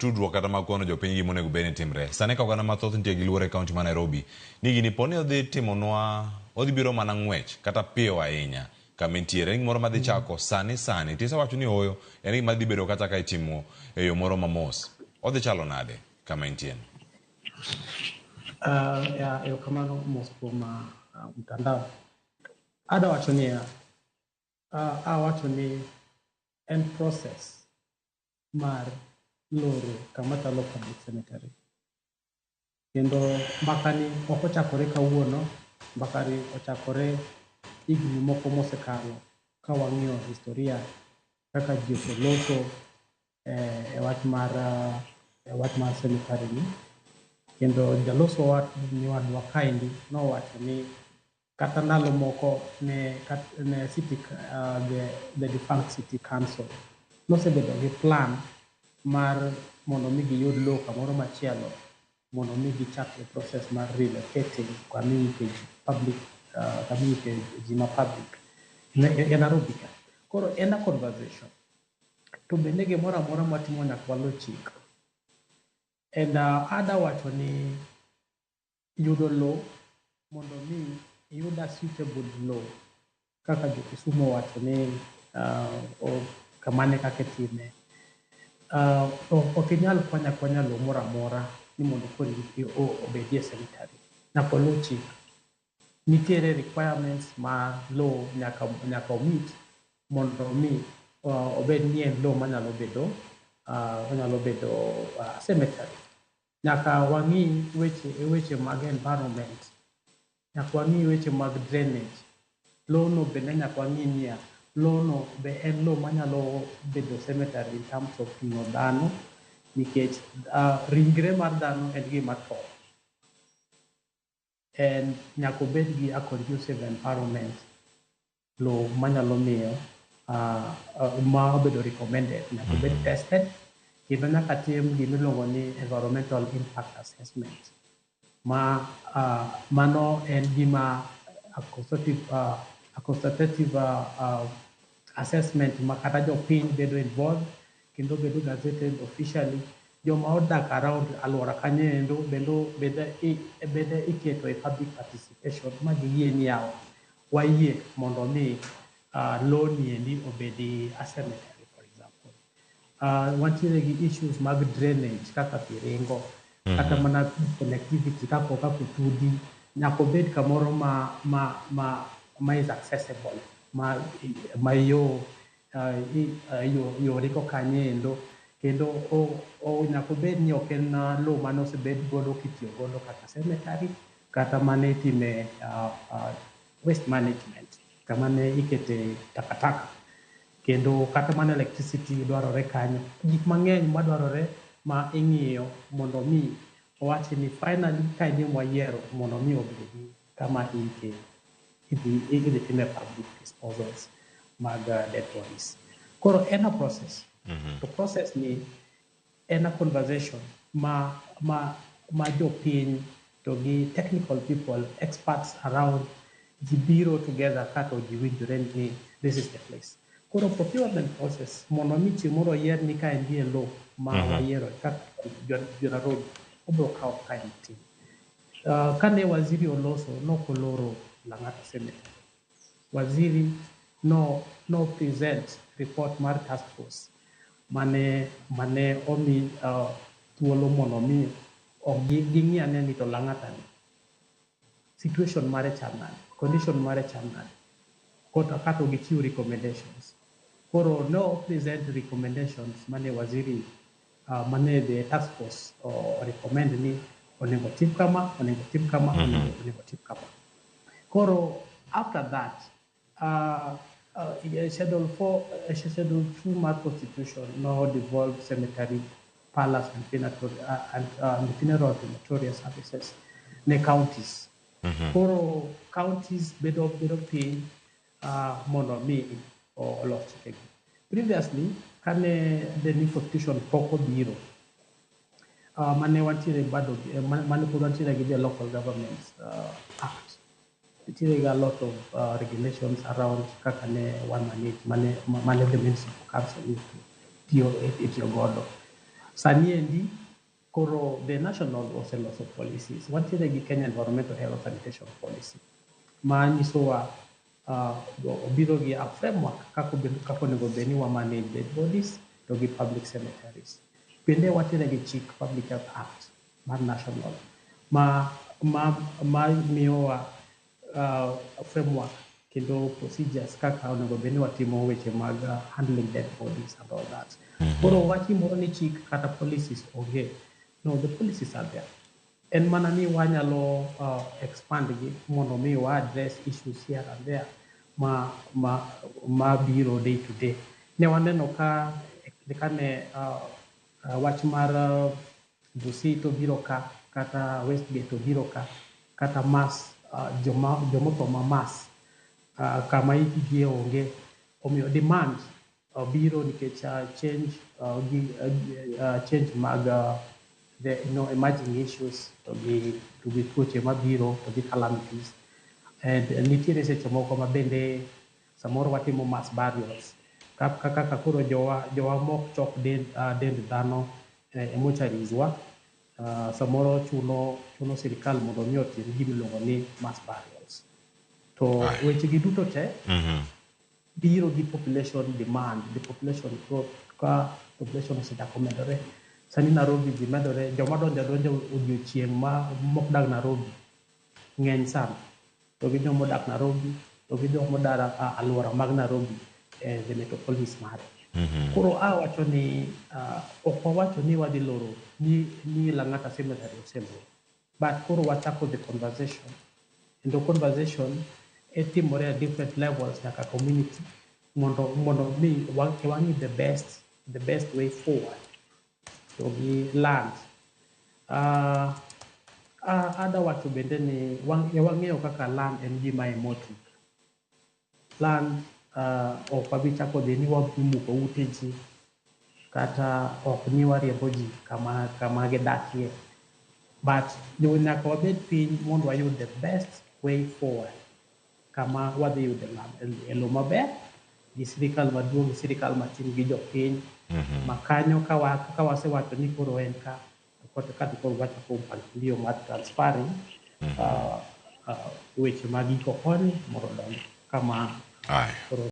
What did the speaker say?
Tudruok kata mag kono jopiny gima onego bed ni timre. Sani ka oganda mathoth nitie gi luoro e kaunti ma Nairobi ni gini po ni odhi timonwa, odhi biro mana ng'wech kata piyo ahinya kama entiere. En gimoro madhi chako sani sani. Tisewacho ni ooyo, en gima dhi bedo kata ka itimo e yo moro mamos. Odhi chalo nade kama entie no? Ya, erokamano mos kuom mtandao. Adwa wacho niya, awacho ni en process mar loro kama chalo public cemetery. Kendo mbakani ok ochakore kawuono, mbakani ochakore higni moko mosekalo ka wang'iyo historia kaka ji oseloso e wach mar e wach mar cemetery ni. Kendo jaloso wadwa kaendi nowacho ni kata ndalo moko ne city, the defunct city council nosebedo gi plan mar mondo mi giyud lowo kamoro machielo mondo mi gichak e process mar relocating kama iyike ji public, kama iyike ji ma public e Nairobi ka. Koro en a conversation. To bende gimoro amora mwatimo nyaka waluw chik. And ada wacho ni yudo lowo mondo mi iyud a suitable lowo kaka jo Kisumu owacho ni kamano e kaka itime. Ok inyal kwanyo akwanya lowo moro amora ni mondo koro obedie cemetery. Nyaka oluw chik. Nitiere requirements ma lowo nyaka o meet mondo mi obed ni en lowo manyalo bedo onyalo bedo cemetery. Nyaka wang'i weche mag environment. Nyaka wang'i weche mag drainage. Lowo no bende nyaka wang'i niya, lowo no be en lowo manyalo bedo cemetery in terms of ting'o dhano nikech ringre mar dhano en gima top. And nyaka obed gi a conducive environment. Lowo manyalo miyo ma obedo recommended nyaka obed tested kendo nyaka tim gimiluongo ni environmental impact assessment. Ma mano en gima a consultative assessment ma kata jopiny bedo involved kendo bedo gazetted officially. Joma odak around alwora kanyo endo bende iketo e public participation ma giyie ni yawa wayie mondo mi lowo ni endi obedi a cemetery, for example. Wantiere gi issues mag drainage kaka pi ringo kata mana connectivity kaka otudi nyaka obed kamoro ma is accessible ma yo ringo kanyo endo kendo nyaka obed ni ok en lowo mane osebed godo kitiyo godo kaka cemetery kata mane itime waste management kama ne ikete takataka kendo kata mana electricity dwarore kanyo. Gik mang'eny madwarore ma ing'iyo mondo mi owach ni finally ka en wayiero mondo mi obedi kama iike idhi time public disposals mag dead bodies. Koro en a process. To process ni en a conversation ma jopiny to gi technical people, experts around ji biro together kato ji winjore ni this is the place. Koro procurement process mondo mi chieng' moro oyier ni ka en e lowo ma wayiero kaka jo Nairobi obiro kawo time matin. Kane waziri oloso nokoloro Lang'ata Cemetery. Waziri no present report mar task force mane omi thuolo mondo mi ging'i ane ni to Lang'ata ni situation mare chal nade, condition mare chal nade, kata kato gichiw recommendations. Koro no present recommendations mane waziri mane the task force recommend ni onego tim kama, onego tim kama, onego tim kama. Koro after that, Schedule 4, Schedule 2 mar Constitution no devolve cemetery, palace and funeral, and funeral crematoria services ne counties. Koro counties bedo piny mondo mi olos chikegi. Previously, kane the new constitution pok obiro, mane wantiere bado mane pod wantiere gi the Local Government Act. Nitiere ga a lot of regulations around kaka ne wan manage mane the municipal council tiyo itiyo godo. Sani endi koro the national oseloso policies. Wantiere gi Kenya Environmental Health Sanitation Policy ma nyisowa obiro gi a framework kaka kaka onego bed ni wa manage dead bodies to gi public cemeteries. Bende wantiere gi chik Public Health Act mar national ma miyowa framework kendo procedures kaka onego bed ni watimo weche mag handling dead bodies and all that. Koro wach gimoro ni chik kata policies onge. No, the policies are there. En mana ni wanyalo expand gi mondo mi wa address issues here and there ma biro day to day. Ne waneno ka kane wach mar Dusit obiro ka kata Westgate obiro ka kata mass joma jomotho ma mass kama ikgi onge omiyo demand biro nikech change gi change mag the emerging issues to gi tuoche mabiro to gi calamities and nitiere seche moko ma bende samoro watimo mass burials kaka koro jowa mok chok dend dhano e mortuaries wa samoro chuno sirikal mondo mi otim gima iluongo ni mass burials. To weche gi duto te biro gi population demand, the population growth ka population osechako medore. Sani Nairobi ji medore, joma donjo adonja odiochieng' ma mok dag Nairobi ng'eny sana. To gi joma odak Nairobi, to gi joma odak alwora mag Nairobi e the metropolis mare. Koro awacho ni ok wawacho ni wadhi loro ni Lang'ata Cemetery oselor. But koro wachako the conversation. Kendo conversation e timore at different levels nyaka community mondo mi wang'i the best way forward to gi land. Ada wacho bende ni wang'eyo kaka land en gima emotive. Land ok wabi chako dhi ni wamuko ute ji kata ok ni wariembo ji kama gidakie. But nyaka wabed piny mondo wayud the best way forward kama wadhi yude e lo maber gi sirikal maduong' gi sirikal matin gi jopiny ma kanyo ka wasewacho ni koro en ka to ka to koro wachako mpangilio mar transferring weche mag iko koni mondo odonj kama Aya. Koro